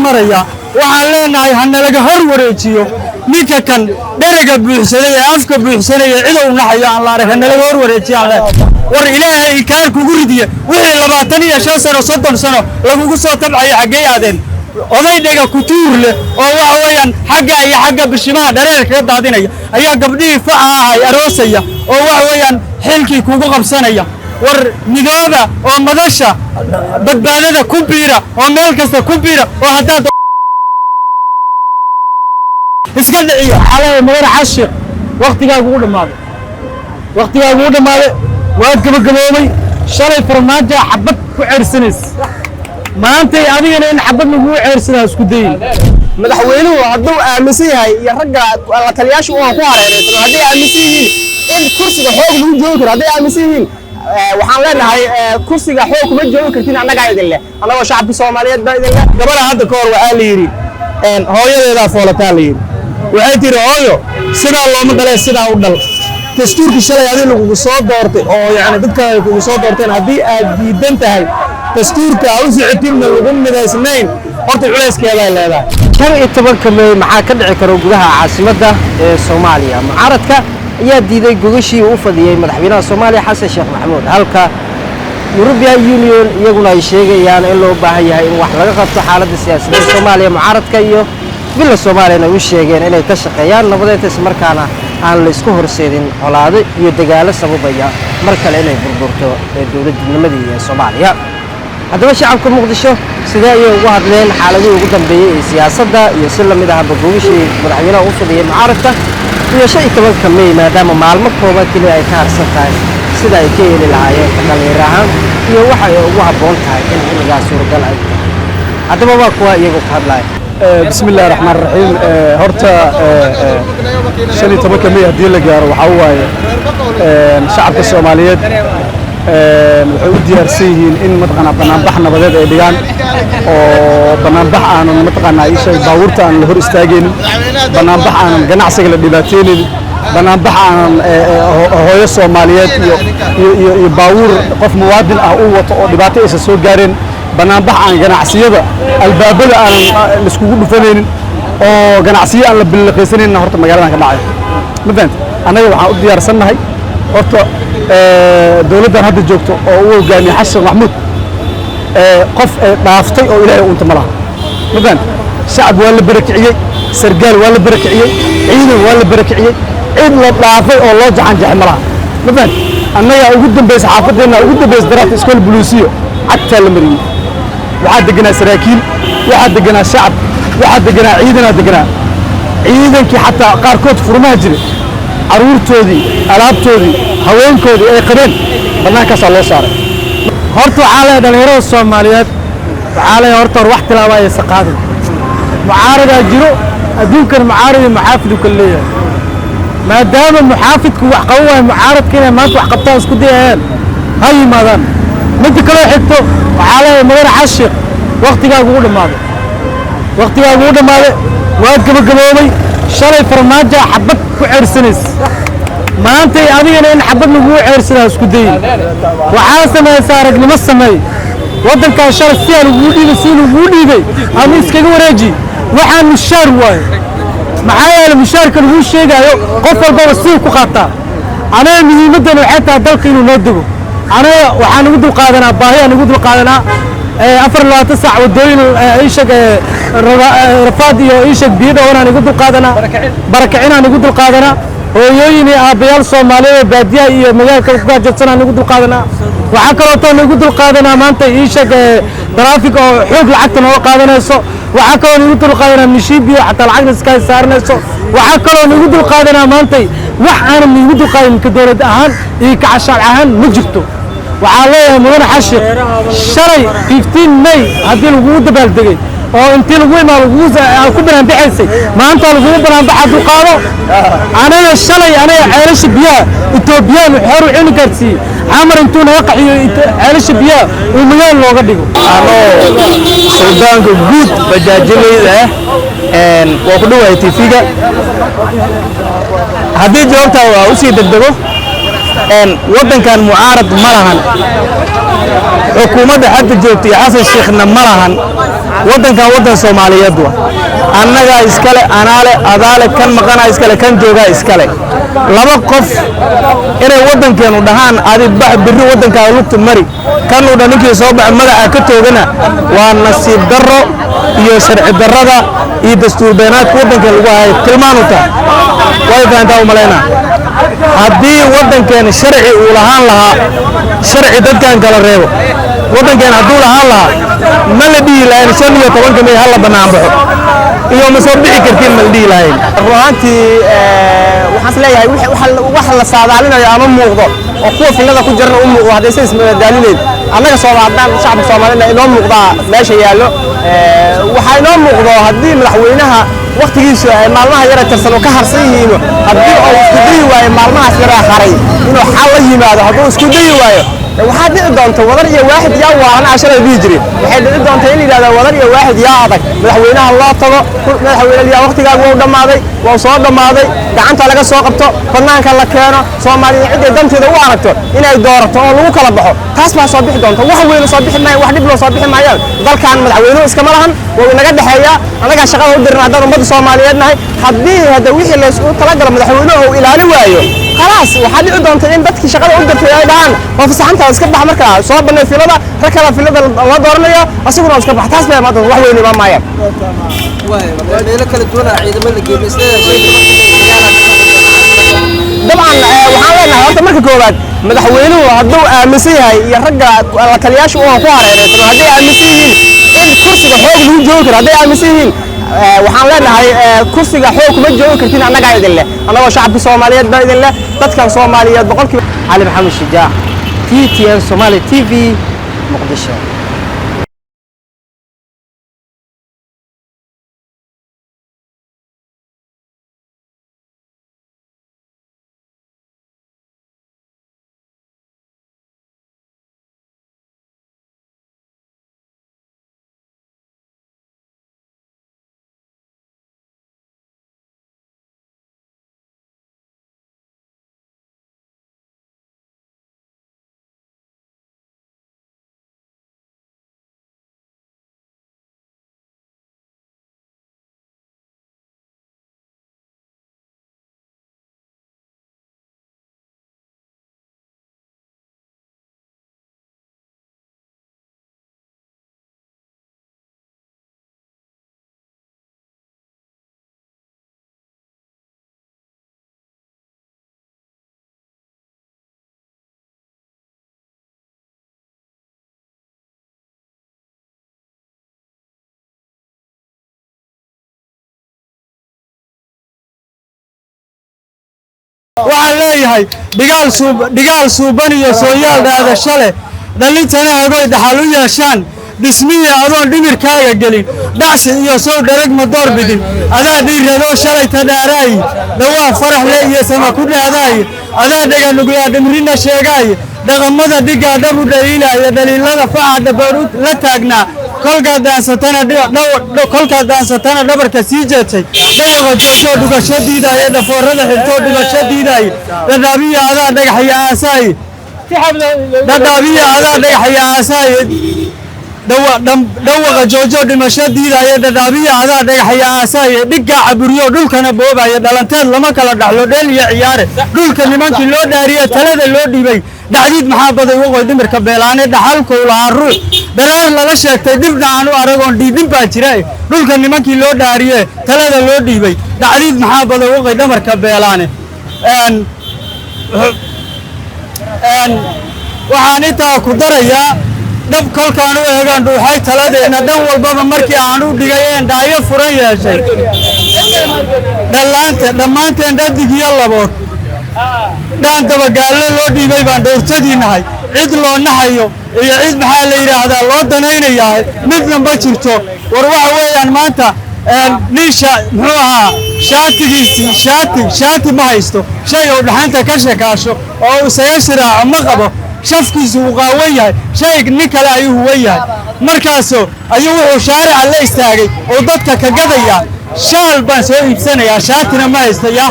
marayaa. Waxaan leenahay, ha nalaga hor wareejiyo ninka kan dherega buuxsaday ee afka buuxsanaya, cid uu naxayo aan la arag. Ha nalaga hor wareejiyo aan leenahay. War Ilaahay inkaar kugu ridiye, wixii 25 sano, 30 sano lagugu soo tabcaya xaggey aadeen? Oday dhega kutuur leh oo waxa weeyaan xagga iyo xagga bishimaha dhareer kaga daadinaya ayaa gabdhihii faca ahay aroosaya oo waxa weeyaan xilkii kugu qabsanaya. War midooba oo madasha badbaadada ku biira oo meel kasta ku biira oo haddaad iska dhiciyo. Xalay mudane Xashiq, waktigaagu u dhammaaday, waktigaagu u dhammaaday, waa gabagaboobay. Shalay Farmaajo xabad ku ceersanays, maantay adigana in xabad laguu ceersadaa isku dayin. Madaxweynuhu hadduu aaminsan yahay iyo ragga la taliyaasha u ku hareeraysan hadday aaminsan yihiin in kursiga xoog lagu joogi karo, hadday aaminsan yihiin, waxaan leenahay, kursiga xoog kuma joogi kartiin. Annagaa idin leh, annagoo shacabka Soomaaliyeed baa idin leh. Gabadha hadda ka hor waxaa la yidhi, hooyadeedaa foolataa la yidhi, waxay tihi, "Hooyo, sidaa looma dhalee, sidaa u dhal." Dastuurkii shalay adii lagugu soo doortay oo yacni dadka ay kugu soo doorteen, haddii aad diidan tahay dastuurka aa u socotinna lagu midaysnayn, horta culayskeeday leedahay. 15-ka Mey maxaa ka dhici karo gudaha caasimadda ee Soomaaliya? Mucaaradka ayaa diiday gogashii uu u fadhiyey madaxweynaha Soomaaliya Xasan Sheekh Maxamuud, halka European Union iyaguna ay sheegayaan in loo baahan yahay in wax laga qabto xaaladda siyaasadeed Soomaaliya. Mucaaradka iyo Villa Soomaaliyana u sheegeen inay ka shaqeeyaan nabadeynta, islamarkaana aan la isku horseedin colaado iyo dagaalo sababaya mar kale inay burburto ee dowladnimadii ee Soomaaliya. Haddaba shacabka Muqdisho sidee ayay ugu hadleen xaaladihii ugu dambeeyey ee siyaasadda iyo si lamid ahba gogashii madaxweynaha u fidiyey mucaaradka iyo 15-ka Mey, maadaama maalmo kooban keliya ay ka harsan tahay, sida ay ka yeeli lahaayeen ka dhalinyaro ahaan iyo waxa ay ugu habboon tahay in xilligaas suuragal ay tahay? Haddaba waa kuwa iyagoo ka hadlaya. Bismi Illahi Raxmaan Raxiim. Horta 15-ka Mey haddii la gaaro, waxaa waaye shacabka Soomaaliyeed waxay u diyaarsan yihiin in mataqaanaa banaanbax nabadeed ay dhigaan, oo banaanbax aanan mataqaanaa ii sheeg baabuurta aanan la hor istaagaynin, banaanbax aanan ganacsiga la dhibaataynaynin, banaanbax aanan hooyo Soomaaliyeed iyo baabuur qof muwaadin ah uu wato oo dhibaato aysan soo gaareen, banaanbax aan ganacsiyada albaabada aanan laiskugu dhufanaynin oo ganacsiyo aan la billiqaysanaynin horta magaaladan ka dhacay. Ma fahanta? Annaga waxaan u diyaarsannahay horta dowladdan hadda joogto oo uu hogaamiye Xasan Maxmuud, qof dhaaftay oo Ilaahay uunta ma laha. Ma fahanta? Shacab waa la barakiciyey, sargaal waa la barakiciyey, ciidan waa la barakiciyey, cid la dhaafay oo loo jaxanjaxay ma laha. Ma fahanta? Annagaa ugu dambaysa, xaafadeenna ugu dambaysa, daraadta iskool buluusiyo cagtaa la mariyey. Waxaa deganaa saraakiil, waxaa deganaa shacab, waxaa deganaa ciidanaa deganaa. Ciidankii xataa qaarkood furmaha jiray, carruurtoodii, alaabtoodii, haweenkoodii ay qabeen bannaankaasaa loo saaray. Horta waxaa leeyahay dhalinyarada Soomaaliyeed, waxaa leeyahay, horta hor wax tilaaba aysan qaadin. Mucaaradaa jiro adduunkan, mucaarad iyo muxaafidu kala leeyahay. Maadaama muxaafidku wax qaban waayo, mucaaradka inay maanta wax qabtaan isku dayayaan, ha yimaadaan. Midda kaloo xigto, waxaa leeyahay mudane Xashiq, waktigaagu u dhammaaday, waktigaagu u dhammaaday, waa gabagaboobay. Shalay Farmaajo xabad ku ceersanays, maantay adigana in xabad laguu ceersadaa isku dayin. Waxaa samaysaa aragnimo, sameey. Waddankaa shalay sidaa laguu dhiibay, si laguu dhiibay ama iskaga wareeji. Waxaa mushaar waaye, maxaa yeelay mushaarka laguu sheegaayo qof walbaba siduu ku qaataa. Anaga muhiimaddan waxay tahay dalka inuu noo dego. Anaga waxaan ugu dulqaadanaa baahi, aan ugu dulqaadanaa 24 saac waddooyin ishag rafaad iyo ishag biyo dhowanaan igu dulqaadanaa, barakacinaan igu dulqaadanaa, hooyooyin iyo aabbayaal Soomaaliyeed oo baadiyaha iyo magaalka ku gaajadsanaan igu dulqaadanaa. Waxaa kalootoon igu dulqaadanaa maanta ishag taraafik oo xoog lacagta nooga qaadanayso. Waxaa kaloo igu dulqaadanaa mishiibiyo xataa lacagna iska saaranayso. Waxaa kaloo igu dulqaadanaa maantay wax aanan igu dulqaadan ka dowlad ahaan iyo ka cashaar ahaan ma jirto. Waxaa leeyahay mudane Xashik, shalay 15 May haddii lagugu dabaaldegay oo intii lagu imaa lagugu aad ku banaanbaxaysay, maanta lagugu banaanbaxa, dulqaado. Anaga shalay anaga ceelasha biyaha Etoobiyaan xor wuxuuna gaarsiiyey Xamar intuu naga qaxiyo ceelasha biyaha uu magaal looga dhigo. Anoo suldaanka guud bajaajinayda ah, waa ku dhawahay TV-ga. Haddii jawaabtaa waa usii degdego, waddankan mucaarad ma lahan, xukuumadda hadda joogta iyo Xasan Sheekhna ma lahan. Waddankan waddan Soomaaliyeed wa annagaa iskale, anaale, adaale, kan maqanaa iskale, kan joogaa iskale. Laba qof inay waddankeenu dhahaan adi bax, birri waddankaaga lugta mari, kanuu dhan ninkii soo baxa madaxa ka toogana, waa nasiib darro iyo sharci darrada iyo dastuur beenaadka waddankeen lagu hayo tilmaan u tahay. Way fahantaa u malaynaa. Haddii waddankeen sharci uu lahaan lahaa, sharci dadkan kala reebo waddankeen hadduu lahaan lahaa, ma la dhihi lahayn 15-ka May hala bannaan baxo iyo ma soo bixi kartiin, ma la dhihi lahayn. Run ahaantii waxaan is leeyahay wax la saadaalinayo ama muuqdo oo kuwa filada ku jirana u muuqdo, haddaysan ismadadaalineyn, annaga haddaan shacabka Soomaalida inoo muuqdaa meesha yaallo. Waxaa inoo muuqdo haddii madaxweynaha waktigiisu ay maalmaha yara tirsan oo ka harsan yihiin, haddii uu isku dayi waayo maalmahaas yaraa haray inuu xal la yimaado, hadduu isku dayi waayo, waxaa dhici doonta wadar iyo waaxid yaa waalan casharada dhihi jiray. Waxay dhici doonta in la yidhahdo wadar iyo waaxid yaa adag. Madaxweynaha loo tago, madaxweyne yaa waqtigaagu wuu dhammaaday, wuu soo dhammaaday, gacanta laga soo qabto, bannaanka la keeno, Soomaalida ciday danteeda u aragto inay doorato oo lagu kala baxo. Taas baa soo bixi doonta. Wax weyn soo bixi maayaan, wax dhib loo soo bixi maayaan. Dalkan madaxweynuhu iskama lahan, wuu inaga dhexeeyaa. Annagaa shaqada u diran haddaan ummadda Soomaaliyeed nahay. Haddii hadda wixii laysku talagalo madaxweynuhu uu ilaali waayo, khalaas, waxaa dhici doonta in dadkii shaqada u dirtay ay dhahaan waa fasaxantaa, iska bax. Markaa soo banay filada, rag kale filada la dooranayo, asiguna iska bax. Taas baa imaan doonta, wax weyn imaan maayaan. Meelo kala duwan aa ciidamo la geeyo isleedahay. Dabcan waxaan leenahay horta marka koowaad, madaxweynuhu hadduu aaminsan yahay iyo ragga la taliyaasha oo ku hareeraysan hadday aaminsan yihiin in kursiga xoog lagu joogi karo, hadday aaminsan yihiin, waxaan leenahay kursiga xoog kuma joogi kartiin. Annagaa idin leh, annagoo shacabka Soomaaliyeed baa idin leh, dadkan Soomaaliyeed boqolkiiba. Cali Maxamed Shijaac, TTN Somali TV, Muqdisho. Waxaan leeyahay dhigaal suub, dhigaal suuban iyo sooyaal dhaadasho leh, dhallintana agoy dhaxal u yeeshaan, dhismihii adoon dhimirkaaga gelin, dhacsi iyo sow dharag ma door bidin. Adaa dhiiradoo shalay tadhaaraayi, dhawaa farax le iyo sama ku dhaadaaye. Adaa dhega nuglaa dhimrina sheegaaye, dhaqamada dhiggaa dhab u dhaliilaya, dhaliilada faca dhabar la taagnaa. Kolkaad daansatana dhabarka sii jeedsay, dhawaqa joojoo dhugasho diidaaye, dhafoorada xirtoo dhimasho diidaaye. Dhadhaabiya adaa dhagaxya aasaaye, dhadhaabiya adaa dhagaxya aasaaye, dhawaqa joojo dhimasho diidaaye, dhadhaabiya adaa dhagaxya aasaaye, dhiggaa caburiyo dhulkana boobaya. Dhalanteed lama kala dhaxlo dheel iyo ciyaare. Dhulka nimankii loo dhaariye talada loo dhiibay, dhacdiid maxaa baday waqoy dhimirka beelaane. Dhaxalkou lahaa ruux dharaar lala sheegtay, dhibna aan u aragoon dhiidhin baa jira. Dhulka nimankii loo dhaariye talada loo dhiibay, dhacdiid maxaa baday waqoy dhamarka beelaane. Waxaan intaa ku darayaa, dhab kolkaan u eegaan dhuuxay taladeenna, dhan walbaba markii aan u dhigay een dhaayo furan yeeshay, dhallaanta dhammaanteen dhadig iyo labood dhaan dabagaallo loo dhiibay baan dhowrtadii nahay. Cid loo naxayo iyo cid maxaa la yidhaahdaa loo danaynayaa midna ma jirto. War waxa weeyaan maanta nin muxuu ahaa shaatigiisii, shaati ma haysto, shay uu dhaxanta ka shakaasho oo uu isaga shiraaco ma qabo, shafkiisu uu qaawan yahay, shay nin kale ayuu huwan yahay. Markaasu ayuu wuxuu shaarica la istaagay oo dadka ka gadayaa, shaal baan soo iibsanayaa, shaatina ma haysta. Ya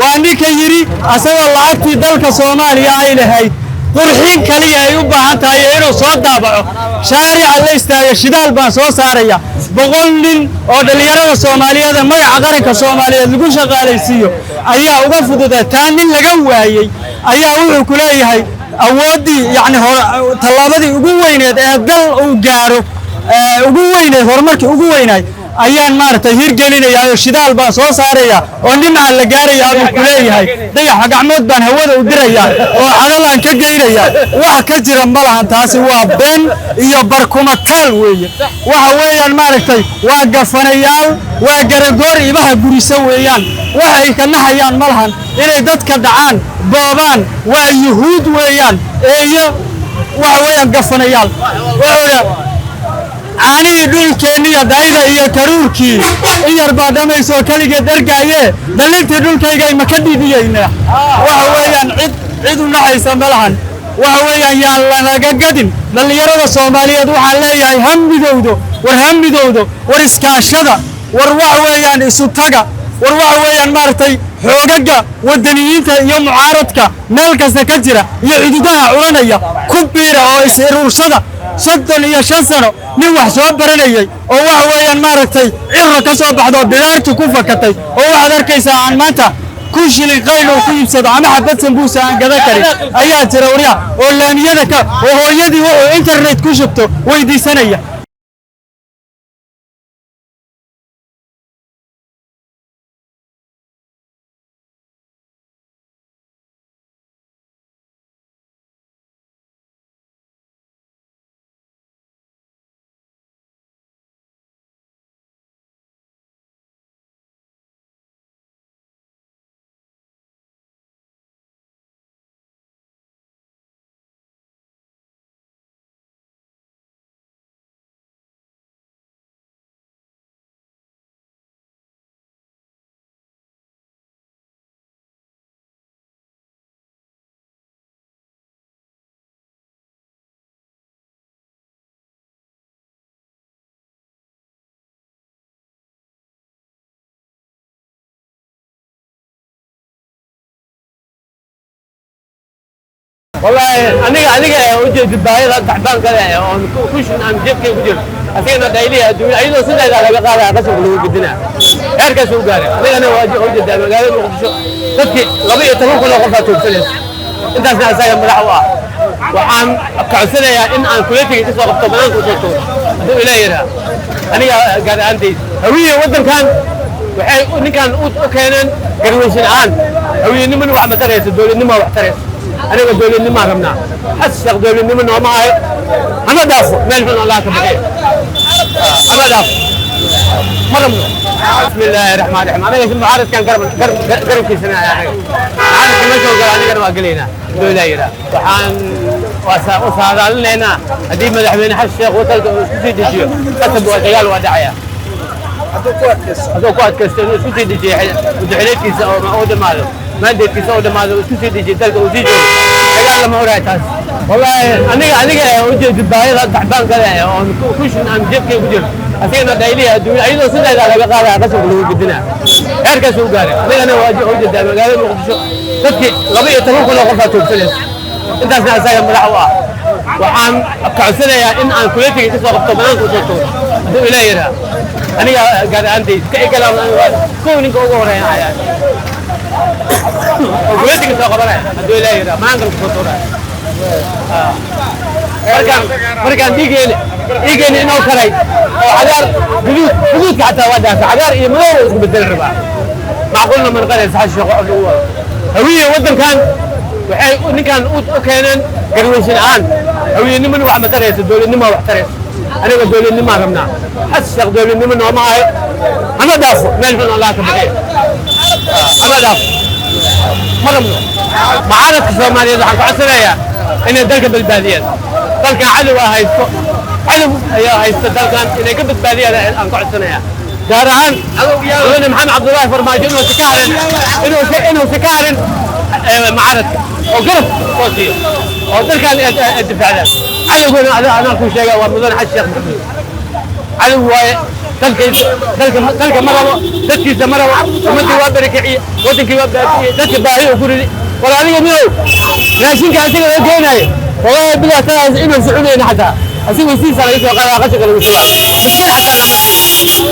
waa ninka yidhi asagoo lacagtii dalka Soomaaliya ay lahayd Qurxin kaliya ay u baahan tahay inuu soo daabaco shaarica la istaaga, shidaal baan soo saaraya, 100 nin oo dhallinyarada Soomaaliyeed ee magaca qaranka Soomaaliyeed lagu shaqaalaysiiyo ayaa uga fududa. Taa nin laga waayey ayaa wuxuu ku leeyahay awooddii, yacni tallaabadii ugu weyneed ee dal uu gaaro, ugu weyneed, horumarkii ugu weynaay ayaan maaragtay hirgelinayaa oo shidaal baan soo saaraya oo nimca la gaarayaa buu ku leeyahay. Dayaxa gacmood baan hawada u dirayaa oo cadalaan ka geynayaa. Wax ka jira ma lahan, taasi waa been iyo barkumataal weeye. Waxa weeyaan maaragtay waa gafanayaal, waa garagoor ibaha gurisa weeyaan. Waxay ka naxayaan ma lahan inay dadka dhacaan, boobaan, waa yuhuud weeyaan eeyo, waxa weeyaan gafanayaal. Wuxuu caanihii dhulkeenniyo dayda iyo karuurkii in yar baa dhamaysoo keligeed dhergaaye, dhallintii dhulkaygay ma ka dhiibiyeynaa? Waxa weeyaan cid cid u naxaysa ma lahan. Waxa weeyaan yaan lanaga gadin. Dhallinyarada Soomaaliyeed waxaan leeyahay ha midowdo, war ha midowdo, war iskaashada, war waxa weeyaan isu taga, war waxa weeyaan maaragtay xoogaga wadaniyiinta iyo mucaaradka meel kasta ka jira iyo xuduudaha culanaya ku biira oo is urursada. 35 sano nin wax soo baranayay oo waxa weeyaan maaragtay ciro ka soo baxdo oo bidaartu ku fakatay oo waxaad arkaysaa aan maanta 1000 shilin qayl oo ku iibsado ama xabad sambuusa aan gadan karin ayaa jira, waryaa, oo laamiyada ka oo hooyadii wuxuu internet ku shubto weydiisanaya. والله aniga ee ujeedid baahida tacbaan kale oo kushin aan jeebkay ku jiro, asigana dhayliya adduunya ayadoo sideeda laga qaadaya, qasabka lagu gedinaa, heerkaas u gaaray. Anigana waa ujeedaa magaalada Muqdisho dadkii 12,000 oo qofaa toogsanaysa, intaasna asaga madax u ah. Waxaan ka codsanayaa in aan kuletiga ka soo qabto, banaanka usoo tuuro hadduu Ilaah yidhaa. Aniga gaar ahaantayda, Hawiye waddankan waxay ninkan u keeneen garweysin la'aan. Hawiyenimana wax ma tarayso, dowladnimo wax tarayso. Aniga dowladnimaan rabnaa. Xasan Sheekh dowladnimo nooma ahayo, hana dhaafo, meel xun Allah ka bixiyo, hana dhaafo, ma rabno. Bismi illaahi raxmaan raxiim. Aniga mucaaradkan garabkiisana, aniga mucaaradka meesha gala anigana waa gelaynaa hadduu Ilaah yidhaa. Waxaan u saadaalinaynaa haddii madaxweyne Xasan Sheekh wadanka uu isku sii dejiyo, qasab waa dagaal waa dhacaya. Hadduu ku adkaysto inuu isku sii dejiyo muddaxileedkiisa oo uu dhamaado, mandatekiisa oo dhamaado, uu isku sii dejiyo dalka uu sii joogo, dagaal lama hurayo taas. Wallahi aniga ee ujeedid baahida tacbaan kale oo kushin aan jeebkay ku jiro, asigana dhayliya adduunya ayadoo sideeda laga qaadaya, qasabka lagu gedinaa, heerkaas u gaaray. Anigana waa ujeedaa magaalada Muqdisho dadkii 12,000 oo qofaa toogsanaysa, intaasna asaga madax u ah. Waxaan ka codsanayaa in aan kuletiga ka soo qabto, banaanka usoo tuuro hadduu Ilaah yidhaa. Aniga gaar ahaantayda ka igalaam kow ninka ugu horeeya ayaa oo kuletiga soo qabanaya hadduu Ilaah yidhaa, banaanka kusoo tuuraya. Markaan dhiigeeni inuu karay oo cagaar guduud, guduudka xataa waa dhaafay, cagaar iyo madow isku bedeli rabaa, macquulna ma noqonaysa. Xasan Sheekh lagu wado, Hawiye waddankan waxay ninkan u keeneen garweysin la'aan. Hawiyenimana wax ma tarayso, dowladnimo wax tarayso. Aniga dowladnimaan rabnaa. Xasan Sheekh dowladnimo nooma ahayo, hana dhaafo, meel xun Allah ka bixiyo, hana dhaafo, ma rabno. Mucaaradka Soomaaliyeed waxaan ka codsanayaa inay dalka badbaadiyaan. Dalkan cadow aa haysto, cadow ayaa haysta dalkan, inay ka badbaadiyaan aan ka codsanayaa, gaar ahaan mudane Maxamed Cabdullaahi Farmaajo inuusa ka harin mucaaradka oo garab soo siiyo oo dalkan ay difaacdaan. Cadowgana anaa kuu sheega waa mudane Xasan Sheekh Maxamuud. Cadow waaye dalkiisa, dalka ma rabo, dadkiisa ma rabo. Ummaddii waa barakiciye, waddankii waa baabi'iyey, dadka baahi uu ku ridi. War adiga niyow, raashinka asiga loo keenaayo, wallahi bilaa taas inuu soconayna, xataa asiga sidiisa laga soo qaadaa, qashinka lagu shubaa, miskiin xataa lama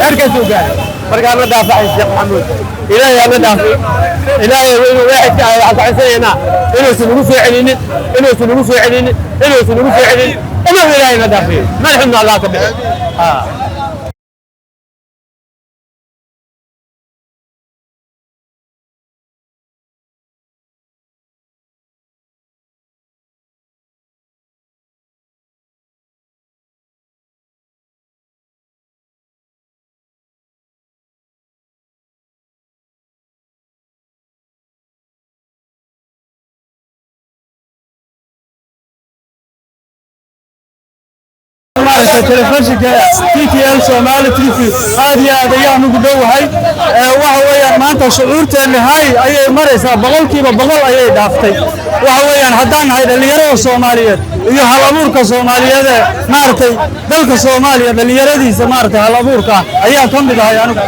heerkaas uu gaaray. Marka ana dhaafa Sheekh Maxamuud, Ilaahay ana dhaafay, Ilaahay inuu waaxidka ah. Waxaan ka codsanaynaa inuusan ugu soo celinin, inuusan ugu soo celinin, inuusan ugu soo celinin, inuu Ilaahay na dhaafiyo, madaxuna Allah ka bixi. Maaragtay, telefishinka TTL Soomaali TV aad iyo aad ayaan ugu dhowahay. Waxa weeyaan, maanta shucuurteenna hay ayay maraysaa, 100% ayay dhaaftay. Waxa weeyaan, haddaan nahay dhallinyarada Soomaaliyeed iyo hal abuurka Soomaaliyeed ee maaragtay dalka Soomaaliya, dhallinyaradiisa maaragtay hal abuurka ah ayaa ka mid ahay anigu.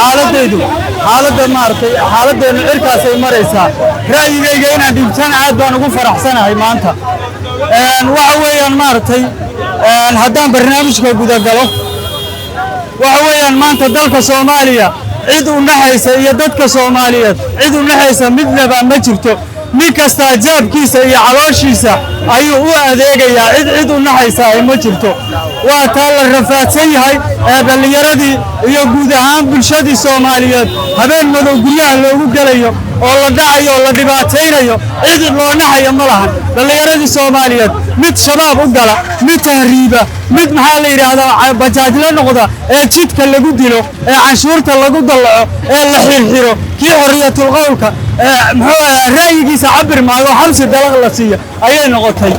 Xaaladaydu, xaaladda maaragtay, xaaladeennu cirkaasay maraysaa. Ra'yigayga inaan dhiibtaan aad baan ugu faraxsanahay maanta. Waxa weeyaan maaragtay, haddaan barnaamijka gudagalo, waxa weeyaan maanta dalka Soomaaliya cid u naxaysa iyo dadka Soomaaliyeed cid u naxaysa midnaba ma jirto. Nin kastaa jaabkiisa iyo calooshiisa ayuu u adeegayaa, cid u naxaysa ay ma jirto. Waa taa la rafaadsan yahay ee dhallinyaradii iyo guud ahaan bulshadii Soomaaliyeed habeen madow guryaha loogu gelayo oo la dhacayo oo la dhibaataynayo. Cid loo naxayo ma lahan. Dhallinyaradii Soomaaliyeed, mid Shabaab u gala, mid tahriiba, mid maxaa la yidhaahdaa bajaajla noqda, ee jidka lagu dilo, ee canshuurta lagu dallaco, ee la xirxiro, kii xorriyatul qowlka ee muxuu ahaa ra'yigiisa cabir maago xabsi dalaq la siiyo ayay noqotay.